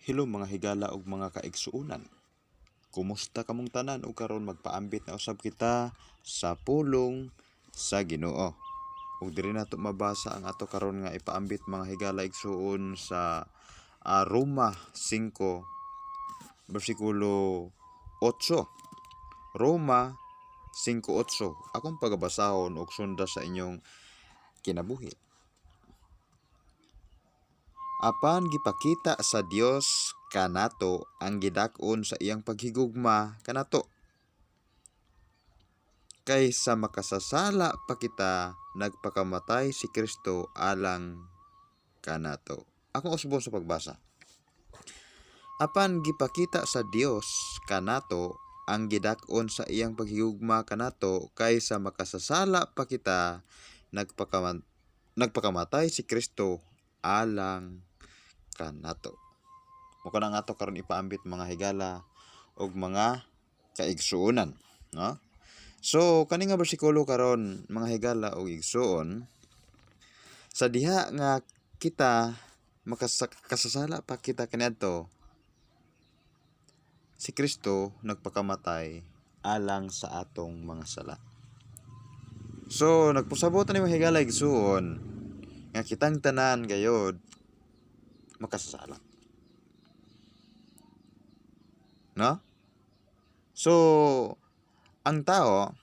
Hello, mga higala ug mga kaigsuonan. Kumusta kamong tanan? Ug karon magpaambit na usab kita sa pulong sa Ginoo. Ug diri nato mabasa ang ato karon nga ipaambit, mga higala, igsuon, sa Roma 5 bersikulo 8. Roma 5:8. Akong pagabasahon ug sunda sa inyong kinabuhi. Apan gipakita sa Dios kanato ang gidak-on sa iyang paghigugma kanato. Kay sa makasasala pa kita, nagpakamatay si Kristo alang kanato. Akong usbon sa pagbasa. Apan gipakita sa Dios kanato ang gidak-on sa iyang paghigugma kanato, kay sa makasasala pa kita, nagpakamatay si Kristo alang kanato. Mao kana nga ato karon ipaambit, mga higala ug mga kaigsuonan, no? So kani nga bersikulo karon, mga higala ug igsuon, sa diha nga kita makasasala pa kita kaniadto, si Kristo nagpakamatay alang sa atong mga sala. So nagpasabot ani, mga higala, igsuon, nga kitang tanan gayod makasasala. No? So, ang tao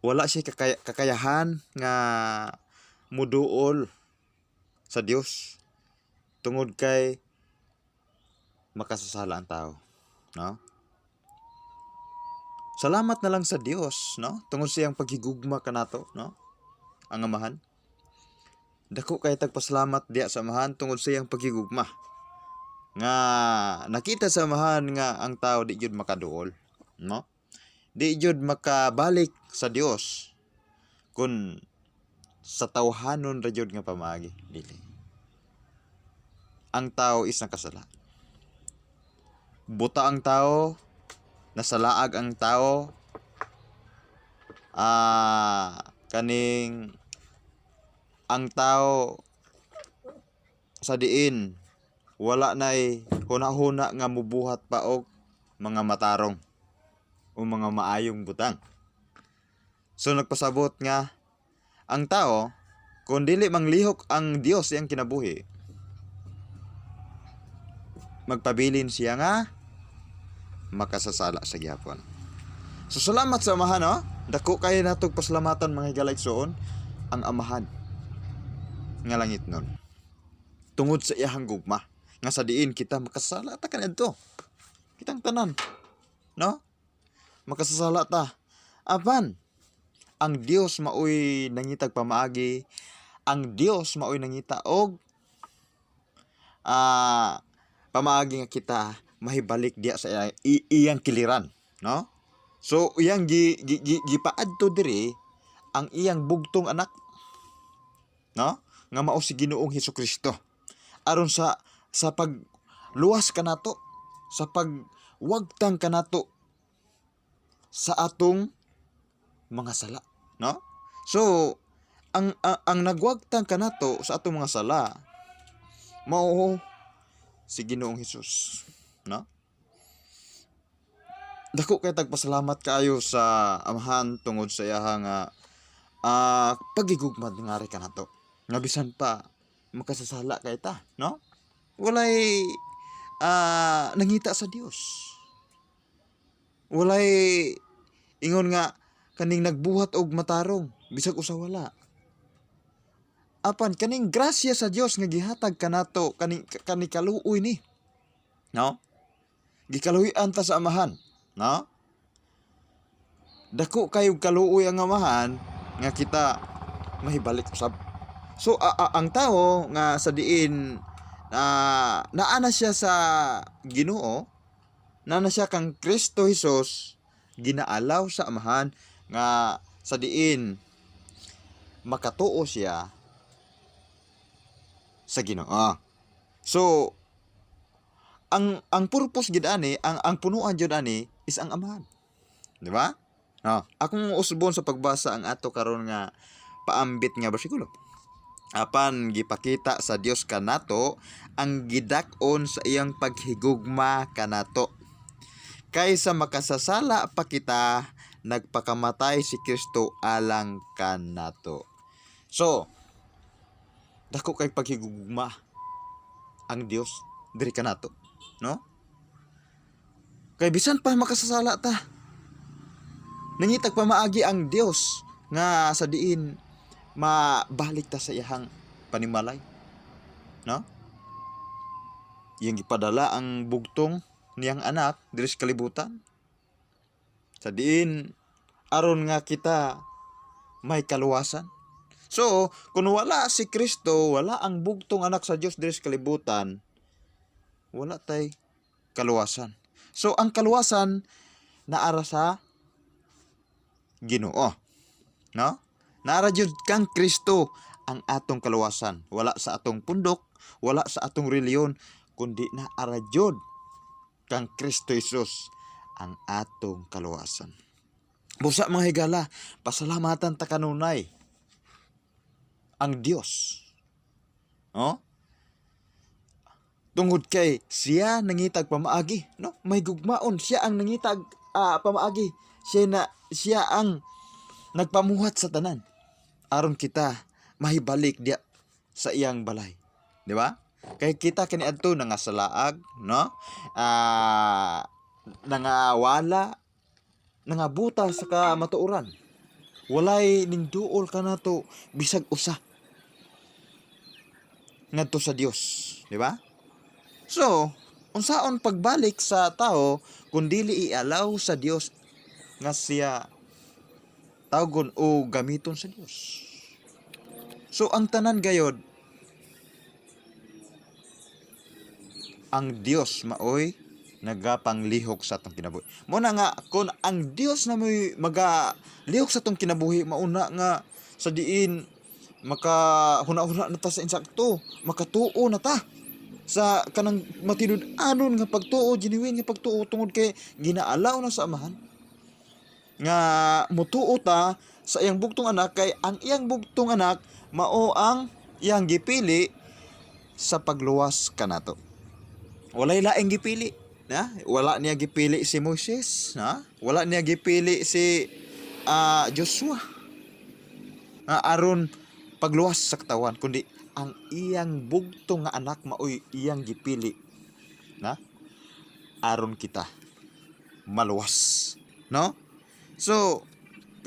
wala siya kakayahan nga muduol sa Dios tungod kay makasasala ang tao, no? Salamat na lang sa Dios, no? Tungod sa iyang paghigugma kanato, no? Ang Amahan. Dako kay tagpasalamat diya sa Amahan tungod sa iyang paghigugma. Nga nakita sa Amahan nga ang tao di gyud makaduol, no? Di gyud makabalik sa Dios kun sa tawhanon ra gyud nga pamaagi, dili. Ang tao is nakasala. Buta ang tao, nasalaag ang tao, kaning ang tao sa diin wala nay huna-huna nga mubuhat pa og mga matarong o mga maayong butang. So nagpasabot nga ang tao, kung dili manglihok ang Dios iyang kinabuhi, magpabilin siya nga makasasala sa gihapon. So salamat sa Amahan, no? Dako kayo natog pasalamatan, mga higala, igsuon, ang Amahan nga langit nun. Tungod sa iyahang gugma nga sa diin kita makasala ta kaniadto. Kitang tanan. No? Makasasala ta. Apan ang Dios maoy nangitag pamaagi, ang Dios maoy nangita og pamaagi nga kita mahibalik diya sa iyang kiliran, no? So iyang gi, gi, gi, gipaadto diri ang iyang bugtong anak, no? Nga mao si Ginoong Hesukristo. Aron sa pagluwas kanato, sa pagwagtang kanato sa atong mga sala, no? So ang nagwagtang kanato sa atong mga sala mao si Ginoong Hesus, no? Dako kay tagpasalamat kaayo sa Amahan tungod sa iyaha nga pagigugma ngari kanato. Nga bisan pa makasasala kay ta, no? Walay nangita sa Dios. Walay ingon nga kaning nagbuhat og matarong bisag usa, wala. Apan kaning grasya sa Dios nga gihatag kanato, kaning kani kaluoy ni. No? Gikaluoyan ta sa Amahan, no? Dako kayo kaluoy ang Amahan nga kita mahibalik usab. So ang tao nga sa diin na naa na siya sa Ginoo, naa na siya kang Kristo Hesus, ginaalaw sa Amahan nga sa diin makatuo siya sa Ginoo. So ang purpose gid ani, ang punuan jud ani is ang Amahan. Di ba? No. Akong usbon sa pagbasa ang ato karon nga paambit nga bersikulo. Apan gipakita sa Dios kanato ang gidak-on sa iyang paghigugma kanato. Kaysa makasasala pa kita, nagpakamatay si Kristo alang kanato. So, dako kay paghigugma ang Dios diri kanato, no? Kay bisan pa makasasala ta, nangitag pamaagi ang Dios nga sa diin mabalik ta sa iyahang panimalay, no? Iyang gipadala ang bugtong niyang anak diri sa kalibutan sa diin aron nga kita may kaluwasan. So, kung wala si Kristo, wala ang bugtong anak sa Dios diri sa kalibutan, wala tay kaluwasan. So, ang kaluwasan naara sa Ginoo, no? Naara jud kang Kristo ang atong kaluwasan. Wala sa atong pundok, wala sa atong reliyon, kundi naara jud kang Kristo Jesus ang atong kaluwasan. Busa, mga higala, pasalamatan ta kanunay ang Dios. No? Tungod kay siya nangitag pamaagi, no? May gugmaon, siya ang nangitag pamaagi. Siya ang nagpamuhat sa tanan aron kita mahibalik diya sa iyang balay. Di ba? Kay kita kaniadto nangasalaag, no? Nangawala, nangabuta sa kamatuoran. Walay ningduol kanato bisag usa ngadto sa Dios, di ba? So, unsaon pagbalik sa tao kung dili ialaw sa Dios nga siya tawgon o gamiton sa Dios? So ang tanan gayod, ang Dios maoy nagapanglihok sa atong kinabuhi. Muna nga kung ang Dios na mo'y magalihok sa atong kinabuhi, mauna nga sa diin maka huna-huna na ta sa insakto, makatuo na ta sa kanang matinud-anon nga pagtuo, genuine nga pagtuo, tungod kay ginaalaw na sa Amahan nga mutuo ta sa iyang bugtong anak, kay ang iyang bugtong anak mao ang iyang gipili sa pagluwas kanato. Walay laing gipili, na? Wala niya gipili si Moises, na? Wala niya gipili si Joshua nga aron pagluwas sa katawan, kundi ang iyang bugtong nga anak maoy iyang gipili, na, aron kita maluwas, no? So,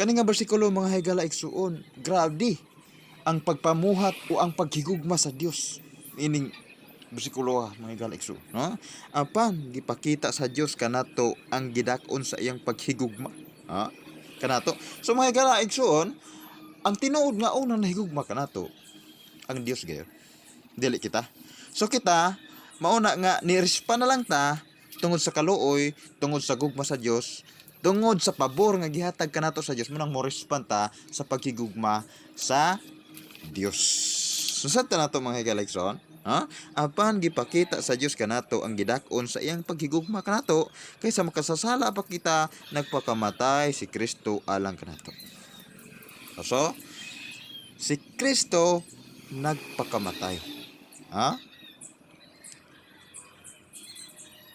kani nga bersikulo, mga higala igsuon, grabe ang pagpamuhat o ang paghigugma sa Dios ining bersikulo, mga higala igsuon, no? Apan gipakita sa Dios kanato ang gidak-on sa iyang paghigugma, ha, kanato. So, mga higala igsuon, ang tinuod nga una nahigugma kanato ang Dios gayon, dili kita. So kita mauna nga ni-respond na lang ta tungod sa kaluoy, tungod sa gugma sa Dios, tungod sa pabor nga gihatag kanato sa Dios, munang mo respond ta sa paghigugma sa Dios. So sa nato, mga higala igsoon, ha? Apan gipakita sa Dios kanato ang gidak-on sa iyang paghigugma kanato, kaysa makasasala pa kita, nagpakamatay si Kristo alang kanato. So, si Kristo nagpakamatay. Ha?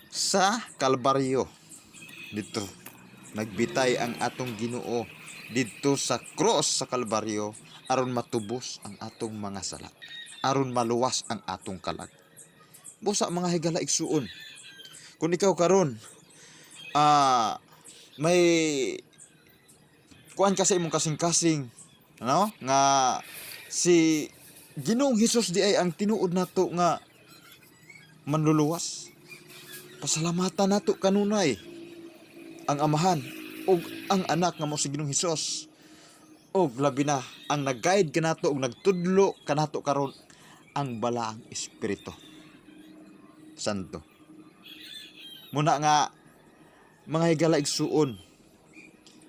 Sa Kalbaryo. Dito nagbitay ang atong Ginoo didto sa cross sa Kalbaryo aron matubos ang atong mga sala, aron maluwas ang atong kalag. Busa, mga higala igsuon, kung ikaw karon may kuan ka sa imong kasing-kasing, ano, nga si Ginoong Hesus di ay ang tinuod nato nga manluluwas, pasalamatan nato kanunay ang Amahan ug ang anak nga mo si Ginoong Hesus, ug labi na ang nag-guide kanato ug nagtudlo kanato karon, ang Balaang Espiritu Santo. Muna nga, mga higala igsuon,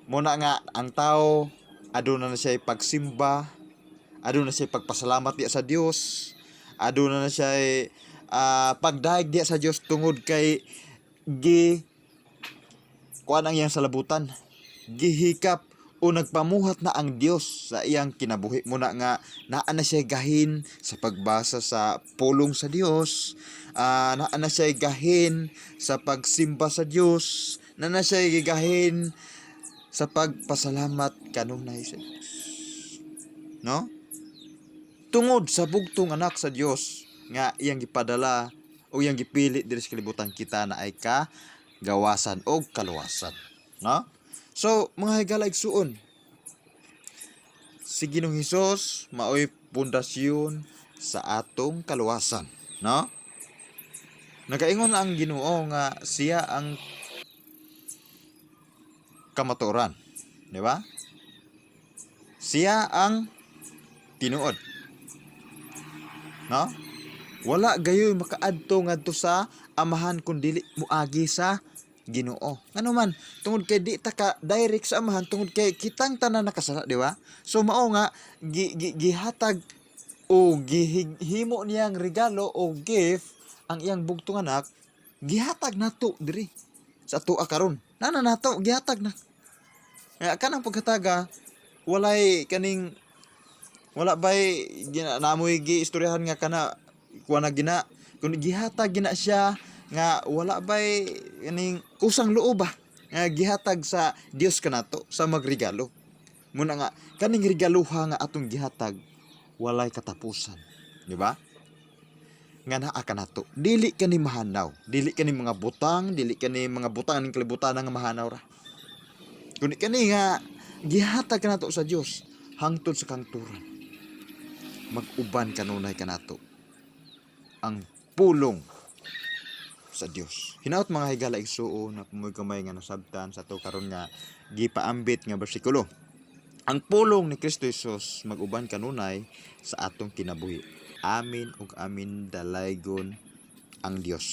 muna nga ang tao aduna na siya pagsimba, aduna na siya pagpasalamat diya sa Dios, aduna na siya pagdayeg diya sa Dios tungod kay gi kuan ang iyang salabutan, gihikap O nagpamuhat na ang Dios sa iyang kinabuhi. Muna nga naa na siya gahin sa pagbasa sa pulong sa Dios, naa na siya gahin sa pagsimba sa Dios, naa na siya gahin sa pagpasalamat kanunay sa Dios, no? Tungod sa bugtong anak sa Dios nga iyang gipadala o iyang gipili diri sa kalibutan, kita na ay ka gawasan o kaluwasan, no? So, mga higala igsuon, si Ginoong Hesus maoy pundasyon sa atong kaluwasan, no? Nagaingon ang Ginoo nga siya ang kamatuoran, di ba? Siya ang tinuod, no? Wala gayoy makaadto ngadto sa Amahan kun dili moagi sa Ginoo. Ngano man, tungod kay di ta ka direct sa Amahan tungod kay kitang tanan nakasala, di ba? So mao nga gi, gi, gihatag o gihimo niyang regalo o gift ang iyang bugtong anak, gihatag nato diri sa atoa karon. Nana nato gihatag na. Kaya kanang pagkataga, walay kaning wala bay gina namoy gi istoryahan nga kana kuha na gina kun gihatag gina siya nga wala bay kaning kusang loob ba nga gihatag sa Dios kanato sa magregalo. Muna nga kaning regaluha nga atong gihatag walay katapusan, di ba? Nga naa kanato, dili kani mahanaw, dili kani mga butang, dili kani mga butang ning kalibutan nga mahanaw ra, kundi kani nga gihatag kanato sa Dios hangtod sa kangturan, mag-uban kanunay kanato ang pulong sa Dios. Hinaot, mga higala igsuon, na pumoy gamay nga nasabtan sa ato karon nga gipaambit nga bersikulo. Ang pulong ni Kristo Jesus mag-uban kanunay sa atong kinabuhi. Amin ug amin, dalaygon ang Dios.